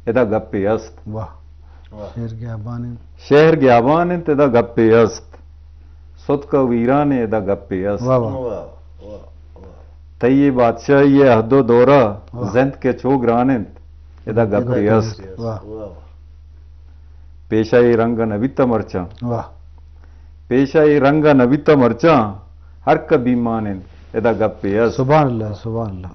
ادا گپے است۔ واہ۔ واہ۔ شہر گیابان انت۔ شہر گیابان انت، ادا گپے است۔ ستک ء ویران انت، ادا گپے است۔ واہ، واہ۔ واہ، واہ، واہ۔ تئی اے بادشاہی ء عہد و دورہ، واہ۔ زند کہ چو گران انت، ادا گپے است۔ واہ۔ واہ، واہ۔ پیشہ اے رنگ ء نہ بیتہ مرچاں۔ واہ۔ پیشہ اے رنگ ء نہ بیتہ مرچاں، ہر کہ بیمان انت، ادا گپے است۔ سبحان اللہ، سبحان اللہ۔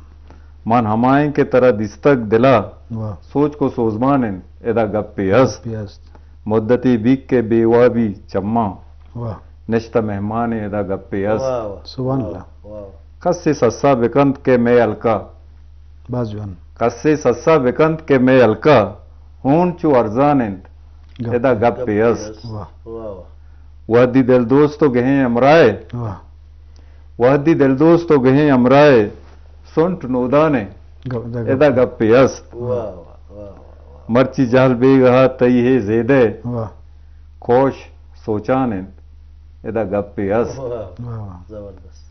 من ہمائیں کہ ترا دیستگ دلا، واہ۔ سوچ کو سوزمان انت، ادا گپے است۔ گپے است۔ مدتے بیت کہ بے وابی چماں، واہ۔ نشتہ مہمان انت، ادا گپے است۔ واہ، واہ۔ سبحان اللہ۔ واہ، واہ۔ کسے سسا بکنت کہ مئے ہلکا، باز جوان۔ کسے سسا بکنت کہ مئے ہلکا، ہون چو ارزان انت، گپ۔ ادا گپے است۔ واہ۔ واہ، واہ۔ وہدی دل دوست و گہیں ہمراہ، واہ۔ وہدی دل دوست و گہیں ہمراہ، سنٹ نودان انت، گپ، ادا گپ۔ ادا گپے است۔ واہ، واہ، واہ، واہ، واہ۔ مرچی جہل بیگہا تئی ہے زیدہ، واہ۔ کوش سوچان انت، ادا گپے است۔ واہ۔ واہ، واہ۔ زبردست۔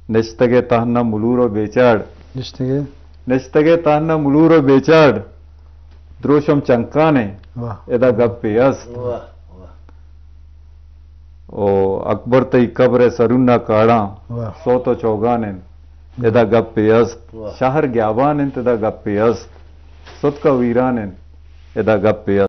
نشتگے تہنا ملور و بیچاڑ۔ نشتگے۔ نشتگے تہنا ملور و بیچاڑ، دروشم چنکانے، واہ۔ ادا گپے است۔ واہ، واہ۔ او اکبر تئی قبر سرونا کاڑاں، واہ۔ سوت و چوگان انت، ادا گپے است۔ واہ۔ شہر گیابان انت، ادا گپے است۔ ستک ویران انت، ادا گپے است۔